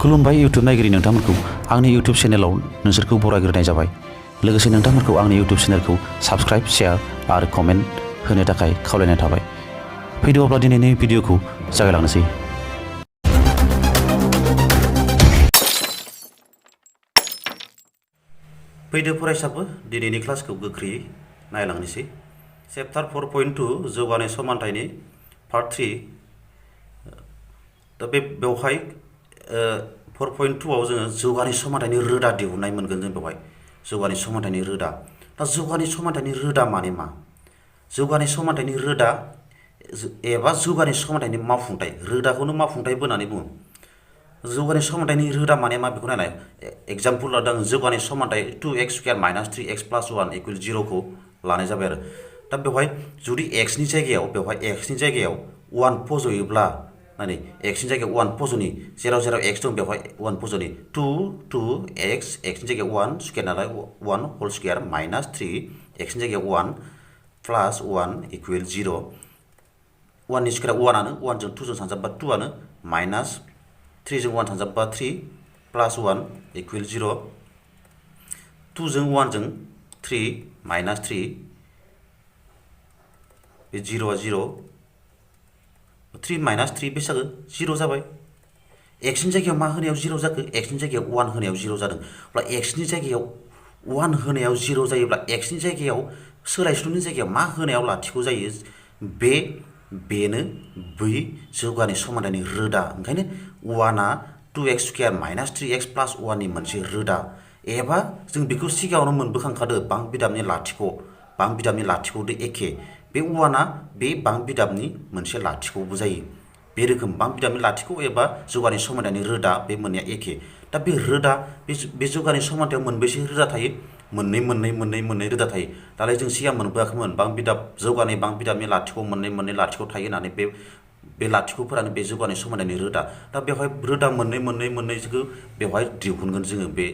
खुलुमबाय यूट्यूब नायगिरि नोंथांमोनखौ आंनि यूट्यूब चेनेलाव नोंसोरखौ बरायग्रोनाय जाबाय। लोगोसे नोंथांमोनखौ आंनि यूट्यूब चेनेलखौ साबस्क्राइब, शेयार आरो कमेन्ट होनो थाखाय खावलायनाय थाबाय। फैदो अब्ला दिनैनि भिडिअखौ जागायलांनोसै। फैदो फरायसाफोर दिनैनि क्लासखौ गोख्रैयै नायलांनोसै। चैप्टार 4.2 जौगानाय समानथायनि पार्ट 3 दा बेवहाय 4.2 आव जोङो जौगानाय समानथायनि रोदा दिहुननाय मोनगोन। जों बेवहाय जौगानाय समानथायनि रोदा। दा जौगानाय समानथायनि रोदा माने मा? जौगानाय समानथायनि रोदा एबा जौगानाय समानथायनि मावफुंथाय, रोदाखौनो मावफुंथाय होननानै बुङो। जौगानाय समानथायनि रोदा माने मा बेखौ नायनाय। एग्जाम्पल लादों जौगानाय समानथाय 2x² - 3x + 1 = 0 खौ लानाय जाबाय आरो। दा बेवहाय जुदि x नि जायगायाव 1 फज'योब्ला नानै x नि जायगायाव 1 फज'नि, जेराव x दं बेवहाय 1 फज'नि 2x x नि जायगायाव 1 स्कुवेर नालाय 1 होल स्कुवेर माइनास 3 x नि जायगायाव 1 प्लास 1 इकुवेल 0। 1 नि स्कुवेरा 1 आनो, 1 जों 2 जों सानजाबबा 2 आनो, माइनास 3 जों 1 सानजाबबा 3 प्लास 1 इकुवेल 0। 2 जों 1 जों 3 माइनास 3 बे 0 आ 0, 3 माइनास 3 बेसे जागोन? 0 जाबाय। x नि जायगायाव मा होनायाव 0 जाखो? x नि जायगायाव 1 होनायाव 0 जादों। अब्ला x नि जायगायाव 1 होनायाव 0 जायोब्ला x नि जायगायाव सोलायस्लुनि जायगायाव मा होनायाव लाथिख' जायो? बेनो बै जौगानाय समानथायनि रोदा। ओंखायनो 1 आ 2x² - 3x + 1 नि मोनसे रोदा। एबा जों बेखौ सिगाङावनो मोनबोखांखादो बां बिदाबनि लाथिख'दो एखे। बे 1 आ बे बां बिदाबनि मोनसे लाथिख'बो जायो। बे रोखोम बां बिदाबनि लाथिख' एबा जौगानाय समानथायनि रोदा, बे मोननैया एखे। दा बे रोदा, बे जौगानाय समानथायाव मोनबेसे रोदा थायो? मोननै रोदा थायो। दालाय जों सिगां मोनबोआखैमोन जौगानाय बां बिदाबनि लाथिख' मोननै लाथिख' थायो होननानै। बे लाथिख'फोरानो बे जौगानाय समानथायनि रोदा। दा बेवहाय रोदा मोननैखौ बेवहाय दिहुनगोन जोङो। बे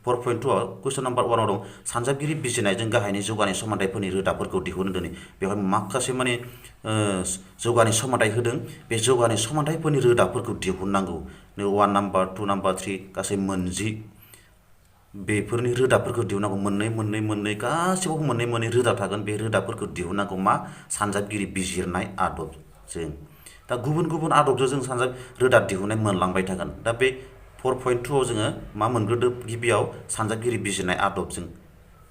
4.2 आव कुइसन नाम्बार 1 आव दं सानजाबगिरि बिजिरनायजों गाहायनि जौगानाय समानथायफोरनि रोदाफोरखौ दिहुननो दोनै। बेवहाय माखासे जौगानाय समानथाय होदों। बे जौगानाय समानथायफोरनि रोदाफोरखौ दिहुननांगौ। 1 नाम्बार 2 नाम्बार 3 गासै 10 बेफोरनि रोदाफोरखौ दिहुननांगौ। मोननै गासिबावबो मोननै रोदा थागोन। बे रोदाफोरखौ दिहुननांगौ मा? सानजाबगिरि बिजिरनाय आदबजों। दा गुबुन आदबजों जों रोदा दिहुननाय मोनलांबाय थागोन। दा बे 4.2 आव जोङो मा मोनग्रोदो? गिबियाव सानजाबगिरि बिजिरनाय आदबजों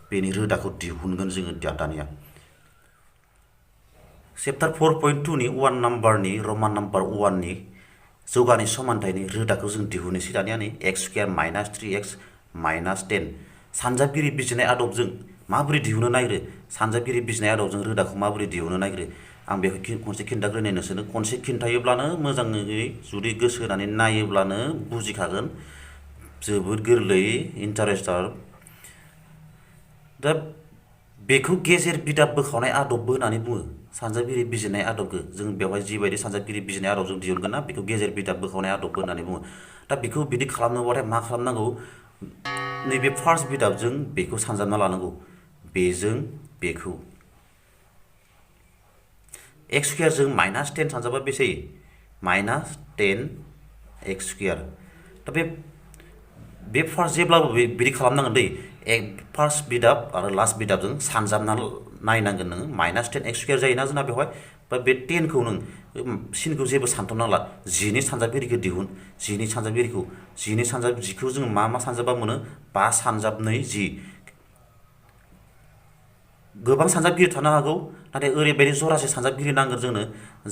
बेनि रोदाखौ दिहुनगोन जोङो दानिया। चैप्टार 4.2 नि 1 नाम्बारनि रमान नाम्बार 1 नि जौगानाय समानथायनि रोदाखौ जों दिहुननोसै दानिया। नै x² - 3x - 10 सानजाबगिरि बिजिरनाय आदबजों माबोरै दिहुननो नागिरो? सानजाबगिरि बिजिरनाय आदबजों रोदाखौ माबोरै दिहुननो नागिरो? आं बेखौ खनसे खिन्थाग्रोनाय नोंसोरनो। खनसे खिन्थायोब्लानो मोजाङै जुदि गोसो होनानै नायोब्लानो बुजिखागोन। जोबोद गोरलै, इन्टारेस्टार। दा बेखौ गेजेर बिदाब बोखावनाय आदबबो होननानै बुङो। सानजाबगिरि बिजिरनाय आदबखौ जों बेवहाय जिबायदि सानजाबगिरि बिजिरनाय आदबजों दिहुनगोन ना, बेखौ गेजेर बिदाब बोखावनाय आदबबो होननानै बुङो। दा बेखौ बिदि खालामनोबाथाय मा खालामनांगौ? नैबे फार्स्ट बिदाबजों बेखौ सानजाबना लानांगौ। बेजों बेखौ x² जों -10 सानजाबा बेसे जायो? -10x²। दा बे फार्स्ट जेब्लाबो बिदि खालामनांगोन दै। फार्स्ट बिदाब आरो लास्ट बिदाबजों सानजाबना नायनांगोन नोङो। -10x² जायोना जोंना बेवहाय। बा बे 10खौ नों सिनखौ जेबो सानथ'नांला। 10 नि सानजाबगिरिखौ दिहुन। 10 नि सानजाबगिरिखौ जोङो मा सानजाबा मोनो? 5 सानजाब 2 10। गोबां सानजाबगिरि थानो हागौ, नाथाय ओरैबायदि जरासे सानजाबगिरि नांगोन जोंनो,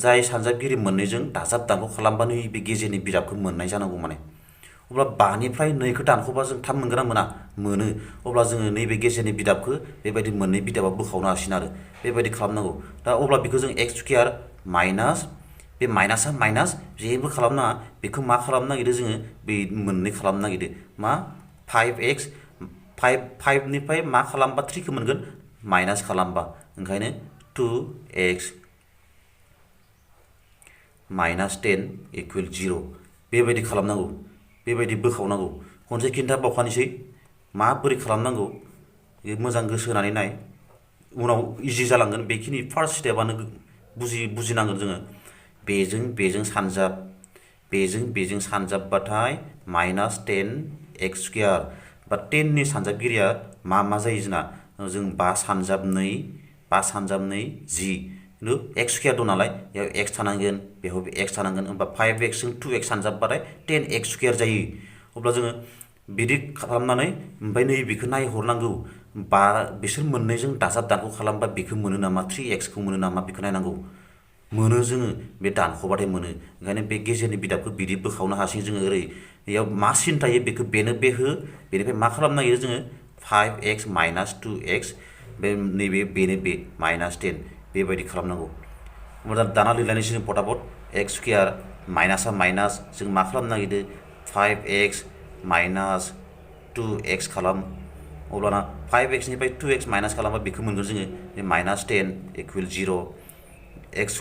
जाय सानजाबगिरि मोननैजों दाजाब दानख' खालामबानो बे गेजेरनि बिदाबखौ मोननाय जानांगौ माने। अब्ला 5 निफ्राय 2खौ दानख'बा जों थाब मोनगोन ना मोना? मोनो। अब्ला जोङो नैबे गेजेरनि बिदाबखौ बेबायदि मोननै बिदाबाव बोखावनो हासिगोन आरो। बेबायदि खालामनांगौ। दा अब्ला बेखौ जों x² माइनास, बे माइनासआ माइनास जेबो खालामनाङा। बेखौ मा खालामनो नागिरदों जोङो? बे मोननै खालामनो नागिरदों। मा? 5x 5 निफ्राय मा खालामबा 3खौ मोनगोन? माइनास खालामबा। ओंखायनो 2x - 10 = 0 बेबायदि खालामनांगौ। बेबायदि बोखावनांगौ। खनसे खिन्थाबावखानोसै माबोरै खालामनांगौ। मोजां गोसो होनानै नाय। उनाव इजि जालांगोन। बेखिनि फार्स्ट स्टेपआनो बुजिनांगोन जोङो। बेजों सानजाब, बेजों सानजाबबाथाय -10x² बा 10 नि सानजाबगिरिया मा जायो जोंना जों 5 सानजाबनै 10 खिन्थु x² दं नालाय बेयाव x थानांगोन बेयावबो x थानांगोन होमबा 5x जों 2x सानजाबबाथाय 10x² जायो अब्ला जोङो बिदि खालामनानै ओमफ्राय नैबेखौ नायहरनांगौ बा बिसोर मोननैजों दाजाब दानख' खालामबा बेखौ मोनो नामा 3x खौ मोनो नामा बेखौ नायनांगौ मोनो जोङो बे दानख'बाथाय मोनो ओंखायनो बे गेजेरनि बिदाबखौ बिदि बोखावनो हासिगोन जोङो ओरै बेयाव मा सिन थायो बेखौ बेनो बे हो बेनिफ्राय मा खालामनो नागिरो जोङो 5x - 2x बे नैबे बेनो बे -10 बेबायदि खालामनांगौ होमबा दाना लिरलायनोसै जों फटाफट x² माइनासा माइनास जों मा खालामनो नागिरदों 5x - 2x खालाम अब्लाना 5x निफ्राय 2x माइनास खालामबा बेखौ मोनगोन जोङो -10 = 0 x²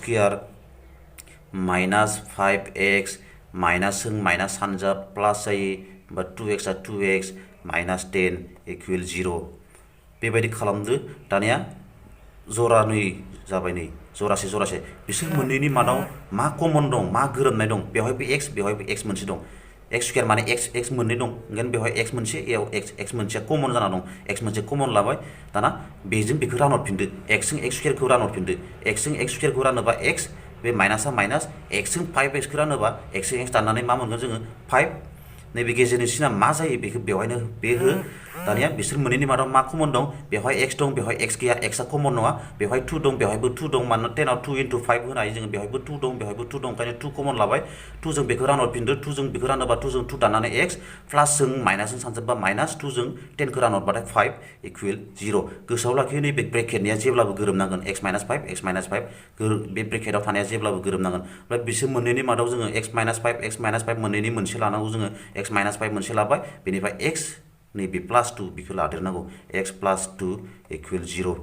-5x माइनासजों माइनास सानजाब प्लास जायो होमबा 2x आ 2x -10 = 0 बेबायदि खालामदो दानिया जरानै जाबाय नै जरासे बिसोर मोननैनि मादाव मा कमन दं मा गोरोबनाय दं बेवहायबो x मोनसे दं x² माने x मोननै दं ओंखायनो बेवहाय x मोनसे याव x मोनसेया कमन जाना दं x मोनसे कमन लाबाय दाना बेजों बेखौ रानहरफिनदो x जों x² खौ रानहरफिनदो x जों x² खौ रानोबा x बे माइनासा माइनास x जों 5x खौ रानोबा x जों x दाननानै मा मोनगोन जोङो 5 नैबे गेजेरनि सिना मा जायो बेखौ बेवहायनो बे हो दानिया बिसोर मोननैनि मादाव मा कमन दं बेवहाय x दं बेवहाय x गैया x आ कमन नङा बेवहाय 2 दं बेवहायबो 2 दं मानोना 10 आव 2 × 5 होनो हायो जोङो बेवहायबो 2 दं बेवहायबो 2 दं ओंखायनो 2 कमन लाबाय 2 जों बेखौ रानहरफिनदो 2 जों बेखौ रानोबा 2 जों 2 दाननानै x प्लास जों माइनासजों सानजाबबा माइनास 2 जों 10 खौ रानहरबाथाय 5 = 0 गोसोआव लाखियो नैबे ब्रेकेटनिया जेब्लाबो गोरोबनांगोन x - 5 x - 5 बे ब्रेकेटाव थानाया जेब्लाबो गोरोबनांगोन ओमफ्राय बिसोर मोननैनि मादाव जोङो x - 5 x - 5 मोननैनि मोनसे लानांगौ जोङो x - 5 मोनसे लाबाय बेनिफ्राय x नैबे +2 बेखौ लादेरनांगौ x + 2 = 0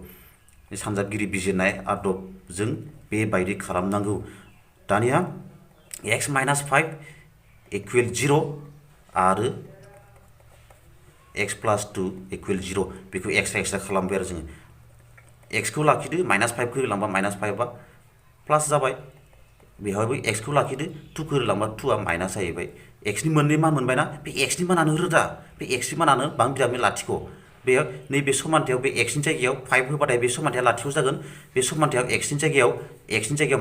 सानजाबगिरि बिजिरनाय आदबजों बेबायदि खालामनांगौ दानिया x - 5 = 0 आरो x + 2 = 0 बेखौ एक्सट्रा खालामबाय आरो जोङो x खौ लाखिदो -5 खौ होलांबा -5 प्लास जाबाय बेवहायबो x खौ लाखिदो 2 खौ होलांबा 2 आ माइनास जाहैबाय x नि मोननै मान मोनबायना बे x नि मानानो रोदा बे x नि मानानो बां बिदाबनि लाथिख' बेयो नैबे समानथायाव बे x नि जायगायाव 5 होबाथाय बे समानथाया लाथिख' जागोन बे समानथायाव x नि जायगायाव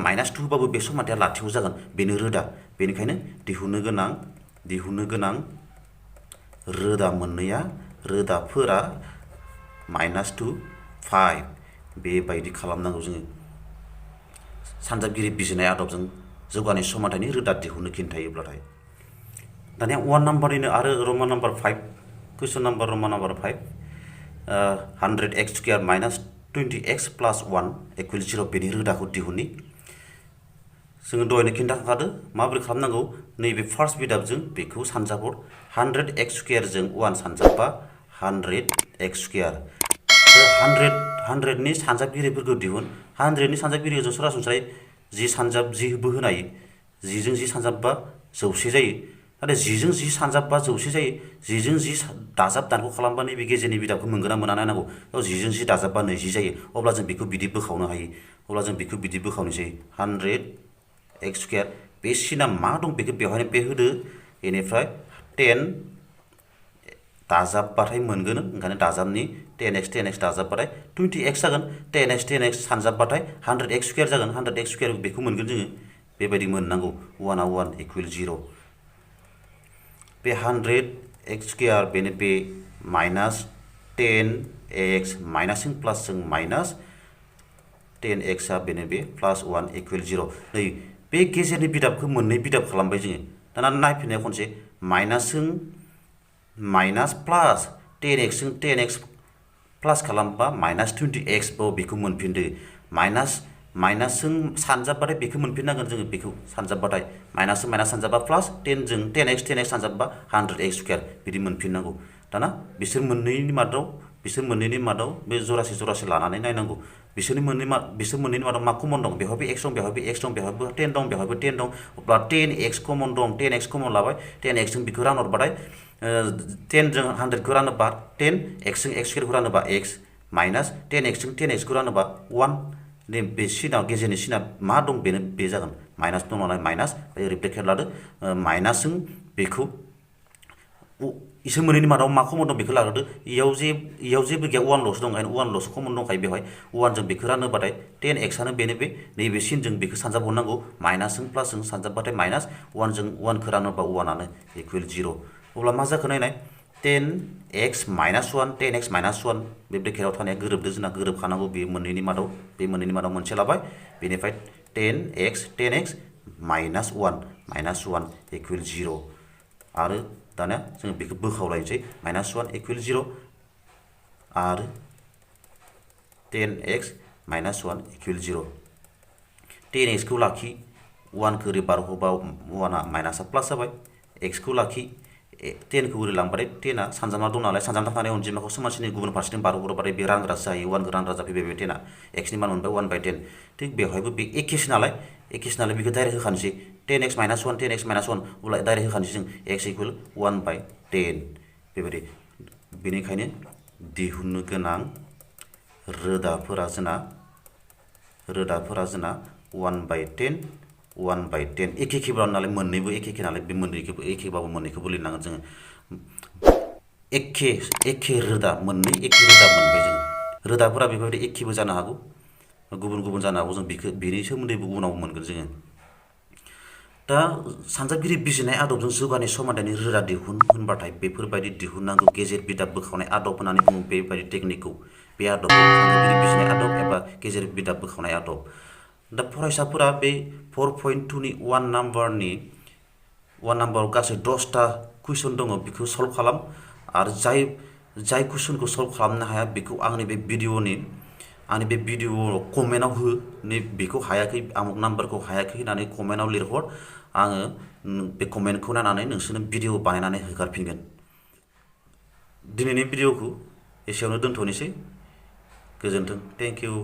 -2 होबाबो बे समानथाया लाथिख' जागोन बेनो रोदा बेनिखायनो दिहुननो गोनां रोदा मोननैया रोदाफोरा -2 5 बेबायदि खालामनांगौ जोङो सानजाबगिरि बिजिरनाय आदबजों जौगानाय समानथायनि रोदा दिहुननो खिन्थायोब्लाथाय दानिया 1 नाम्बारनिनो आरो रमान नाम्बार 5 कुइसन नाम्बार रमान नाम्बार 5 100x² - 20x + 1 = 0 बेनि रोदाखौ दिहुननि जोङो दहायनो खिन्थाखादो माबोरै खालामनांगौ नैबे फार्स्ट बिदाबजों बेखौ सानजाबहर 100x² जों 1 सानजाबबा 100x²। 100 नि सानजाबगिरिफोरखौ दिहुन 100 नि सानजाबगिरिखौ जों सरासनस्रायै 10 सानजाब 10बो होनो हायो 10 जों 10 सानजाबबा 100 जायो नाथाय 10 जों 10 सानजाबबा 100 जायो 10 जों 10 दाजाब दानख' खालामबा नैबे गेजेरनि बिदाबखौ मोनगोन ना मोना नायनांगौ 10 जों 10 दाजाबबा 20 जायो अब्ला जों बेखौ बिदि बोखावनो हायो अब्ला जों बेखौ बिदि बोखावनोसै 100x² बे सिना मा दं बेखौ बेवहायनो बे होदो बेनिफ्राय 10 दाजाबबाथाय मोनगोन ओंखायनो दाजाबनि 10x दाजाबबाथाय 20x जागोन 10x सानजाबबाथाय 100x² जागोन 100x² बेखौ मोनगोन जोङो बेबायदि मोननांगौ 1 आ 1 = 0 बे 100x² बेनो बे -10x माइनासजों प्लासजों माइनास 10x आ बेनो बे +1 = 0 नै बे गेजेरनि बिदाबखौ मोननै बिदाब खालामबाय जोङो दाना नायफिननाया खनसे माइनासजों माइनास प्लास 10x जों 10x प्लास खालामबा -20x बेखौ मोनफिनदो माइनासजों सानजाबबाथाय बेखौ मोनफिननांगोन जोङो बेखौ सानजाबबाथाय माइनासजों माइनास सानजाबबा प्लास 10 जों 10x सानजाबबा 100x² बिदि मोनफिननांगौ दाना बिसोर मोननैनि मादाव बे जरासे लानानै नायनांगौ बिसोर मोननैनि मादाव मा कमन दं बेवहायबो x दं बेवहायबो x दं बेवहायबो 10 दं बेवहायबो 10 दं अब्ला 10x कमन दं 10x कमन लाबाय 10x जों बेखौ रानहरबाथाय 10 जों 100 खौ रानोबा 10 x जों x² खौ रानोबा x माइनास 10x जों 10x खौ रानोबा 1 बे सिना गेजेरनि सिना मा दं बेनो बे जागोन माइनास दं नालाय माइनास ओरै ब्रेकेट लादो माइनासजों बेखौ इसोर मोननैनि मादाव मा कमन दं बेखौ लाग्रोदो इयाव जेबो गैया 1 ल'सो दं ओंखायनो 1 ल'सो कमन दंखायो बेवहाय 1 जों बेखौ रानोबाथाय 10x आनो बेनो बे नैबे सिनजों बेखौ सानजाबहरनांगौ माइनासजों प्लासजों सानजाबबाथाय माइनास 1 जों 1 खौ रानोबा 1 आनो इकुवेल 0 अब्ला मा जाखो नायनाय 10x minus 1 10x minus 1 बे ब्रेकेटाव थानाया गोरोबदो जोंना गोरोबखानांगौ बे मोननैनि मादाव मोनसे लाबाय बेनिफ्राय 10x minus 1 इकुवेल 0 आरो दानिया जों बेखौ बोखावलायनोसै minus 1 इकुवेल 0 आरो 10x minus 1 इकुवेल 0 10x खौ लाखि 1 खौ ओरै बारहोबा 1 आ माइनासआ प्लास जाबाय x खौ लाखि 10 खौ ओरै लांबाथाय 10 आ सानजाबना दं नालाय सानजाबना थानाय अनजिमाखौ समानसिनि गुबुन फारसेथिं बारहोहरबाथाय बे रानग्रासो जायो 1 खौ रानग्रा जाफैबाय बे 10 आ x नि मान मोनबाय 1/10 थिग बेवहायबो बे एखेसो नालाय बेखौ डाइरेक्ट होखानोसै 10x minus 1 अब्ला डाइरेक्ट होखानोसै जों x इकुवेल 1/10 बेबायदि बेनिखायनो दिहुननो गोनां रोदाफोरा जोंना 1/10 एखेबाबो नालाय मोननैबो एखे नालाय बे मोननैखौबो एखेबाबो मोननैखौबो लिरनांगोन जोङो एखे रोदा मोननै एखे रोदा मोनबाय जों रोदाफोरा बेबायदि एखेबो जानो हागौ गुबुन जानो हागौ जों बेनि सोमोन्दैबो उनाव मोनगोन जोङो दा सानजाबगिरि बिजिरनाय आदबजों जौगानाय समानथायनि रोदा दिहुन होनबाथाय बेफोरबायदि दिहुननांगौ गेजेर बिदाब बोखावनाय आदब होननानै बुङो बेबायदि टेकनिकखौ बे आदबखौ सानजाबगिरि बिजिरनाय आदब एबा गेजेर बिदाब बोखावनाय आदब दा फरायसाफोरा बे 4.2 नि 1 नाम्बाराव गासै 10टा कुइसन दङ बेखौ सल्भ खालाम आरो जाय कुइसनखौ सल्भ खालामनो हाया बेखौ आंनि बे भिडिअ कमेन्टआव हो बेखौ हायाखै आमुक नाम्बारखौ हायाखै होननानै कमेन्टआव लिरहर आङो बे कमेन्टखौ नायनानै नोंसोरनो भिडिअ बानायनानै होगारफिनगोन दिनैनि भिडिअखौ एसेयावनो दोनथ'नोसै गोजोन्थों थेंक इउ